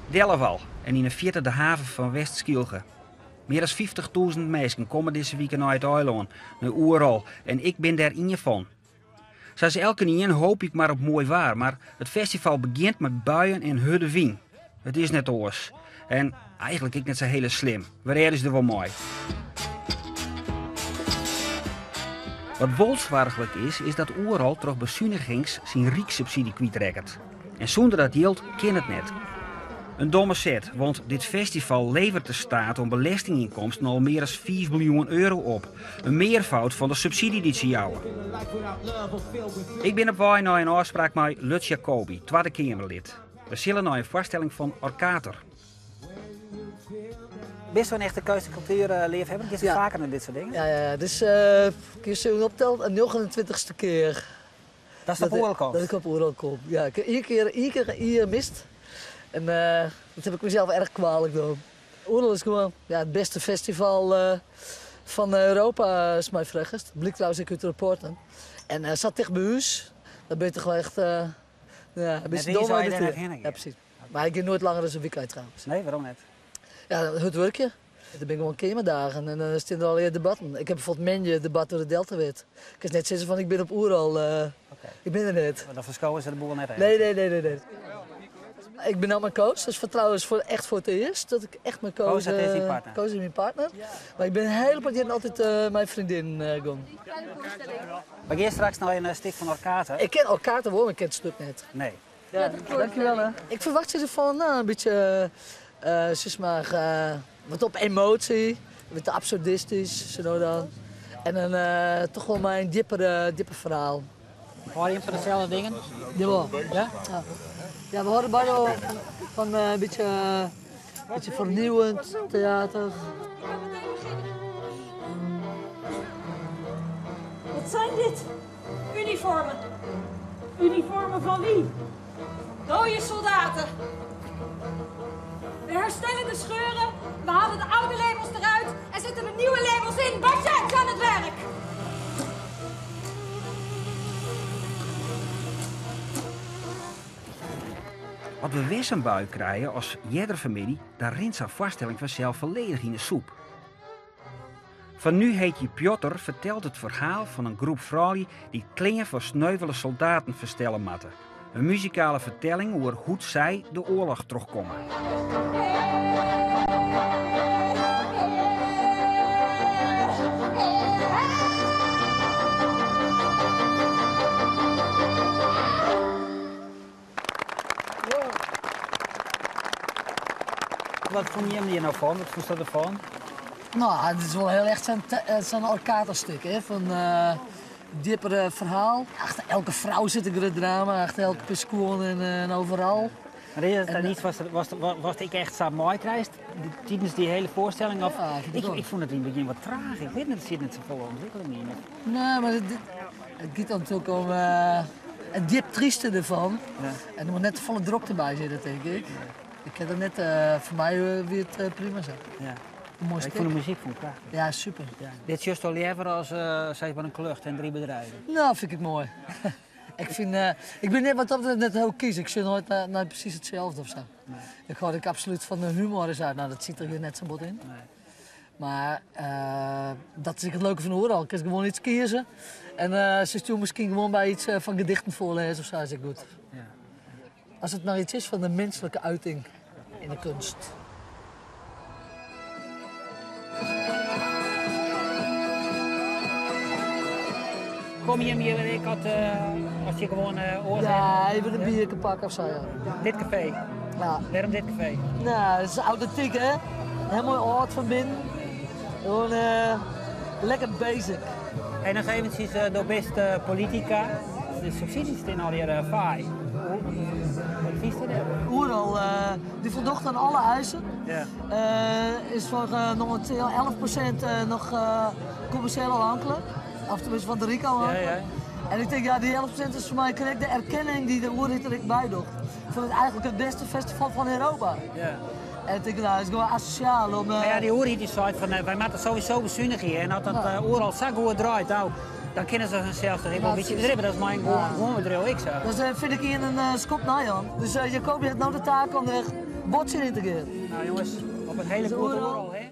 Dellewal en yn 'e fierte de haven fan West-Skylge. Mear as 50.000 minsken komme dizze wike nei it eilân, nei Oerol, en ik bin dêr ien fan. Sa as elkenien hoopje ik mar op moai waar, mar it festival begjint mei buien en hurde wyn. It is net oars. En eigentlik ek net sa hiele slim. We rêde ús der wol mei. Wat wol soarchlik is, is dat Oerol troch besunigings syn rykssubsydzje kwytrekket. En sûnder dat jild kin it net. In domme set, want dit festival leveret de staat oan belestingynkomsten al mear as 5 miljoen euro op. In mearfoud fan de subsydzje dy't se jouwe. Ik bin op wei nei in ôfspraak mei Lutz Jacobi, Twadde Keamerlid. We sille nei in foarstelling fan Orkater. Bist in echte keunst- en kultuerleafhebber? Giest Ja. faker nei dit soart dingen? Ja, ja, ja. Dus uh, kun je zo optellen, de 29ste kear. Dat is op Oerol Dat ik op Oerol kom. Ja, ik heb één keer, één keer een jier mist. En uh, dat heb ik mezelf erg kwalijk gedaan. Oerol is gewoon ja, het beste festival uh, van Europa, is mijn vraag. Blykt trouwens ek út de rapporten. En uh, zat dicht bij huis. Dan ben je toch wel echt... Uh, ja, een beetje dom uit de Ja, precies. Maar ik ga nooit langer dan een weekend trouwens. Nee, waarom net? Ja, het werkje. Dat ben gewoon keamerdagen en dan stean der allegear debatten. Ik ha bijvoorbeeld moandei debat oer de Deltawet. Ik kin net sizze fan ik bin op Oerol. Uh, Ik bin der net. Maar dan ferskowe se de boel net even. Nee, nee, nee, nee, nee. Ik bin no mei Koos, dat is foar trouwens foar echt foar it earst dat ik echt mei Koos. Koos, dat is dyn partner. Koos is myn partner. Mar ik bin in hiele protte jierren altyd uh, mei freondin uh, gong. We gean straks nei in stik fan Orkater. Ik ken Orkater wol, mar ik ken it stik net. Nee. Ja, dankjewel. Hè. Ik ferwachtsje derfan nou, in bytsje uh, sis mar, uh, wat op emotie, wat absurdistysk, sa dan. En dan uh, toch wol mei in djipper, djipper ferhaal. Hâlde jim fan deselde dingen? Jawel. Ja? Ja, ja we hâlde beide wol fan, fan in bytsje, bytsje ferniuwend teater. Wat zijn dit? Uniformen. Uniformen van wie? Dode soldaten. We herstellen de scheuren, we halen de oude labels eruit en zetten de nieuwe labels in. Budget aan het werk! As we wer sa'n bui krije as earder fan 'e middei, dan rint sa'n foarstelling fansels folledich yn 'e sûp. Van Nu heet je Piotr fertelt it ferhaal fan in groep froulju dy't klean foar sneuvele soldaten ferstelle moatte. In muzikale fertelling oer hoe't sy de oarloch trochkomme. Wat fûnen jim hjir no fan? Wat fûnst derfan? No, it is wol hiel echt sa'n sa'n Orkaterstik, hè? Fan uh, djippere ferhaal. Achter elke frou sit in grut drama, achter elke pear skuon en, en overal. Mar is it dan yts wat, wat, wat ik echt sa meikrijst tidens dy hiele foarstelling? Of, Ja, ik fyn it ik, wol. ik fûn it yn it begjin wat traach. Ik wit net, der sit net safolle ûntwikkeling yn. Nee, mar it, it giet dan natuerlik om uh, it djip tryste derfan. Ja. En der moat net te folle drokte by sitte, tink ik. Ik ha der net, uh, foar my wie it uh, prima sa. Ja. In moai Ik stik. fûn de muzyk fûn ik prachtich. Ja, super. Ja. Dit sjochst al leaver as uh, sis mar in klucht en drie bedrijven. No, fyn ik moai. ik fyn, uh, ik bin net wat dat betreft net hiel kies. Ik sjoch noait nei, nei presys itselde of sa. Nee. Ik hâld ek absolút fan de humor is uit. No, dat sit der hjir net sa bot yn. Nee. Mar uh, dat is ek it leuke fan Oerol. Kinst gewoan yts kieze. En uh, se stjoere miskien gewoan by yts uh, fan gedichten foarlêze of sa, is ek goed. Ja. As it mar yts is fan de minsklike uiting yn de keunst. Komme jim hjir ek as, uh, as je gewoan uh, oars Ja, even in bierke pakke of sa, ja. Dit kafee? Ja. Wêrom dit kafee? No, it is autentyk, hè? Hiel moai âld fan binnen. Gewoan uh, lekker basic. En noch eventsjes, uh, do bist uh, politika. De subsydzjes stean allegear uh, faai. Wat fynst dêr? Oerol, uh, dy foldocht oan alle eisen. Ja. Uh, is foar uh, noch 11% uh, noch uh, kommersjeel ôfhinklik. Of teminsten fan de Ryk ôfhinklik. Ja, ja. En ik tink, ja, dy 11% is foar my krekt de erkenning dy't de oerheid der ek by docht. Foar it eigentlik it bêste festival fan Europa. Ja. En ik tink, no, it is gewoan asosjaal om... Uh... Ja, dy oerheid dy seit fan, wy moatte sowieso besunigje. En as dat uh, Oerol sa goed draait, no, dan kinne se harsels toch ek wol in bytsje bedriuwe. Dat is mei in gewoan bedriuw ek sa. Dat uh, fyn ik ien in uh, skop nei, Jan. Dus uh, Jacobi hat no de taak om der... Bot tsjin yn te gean. Nou jongens, op it hiele goede Oerol, hè?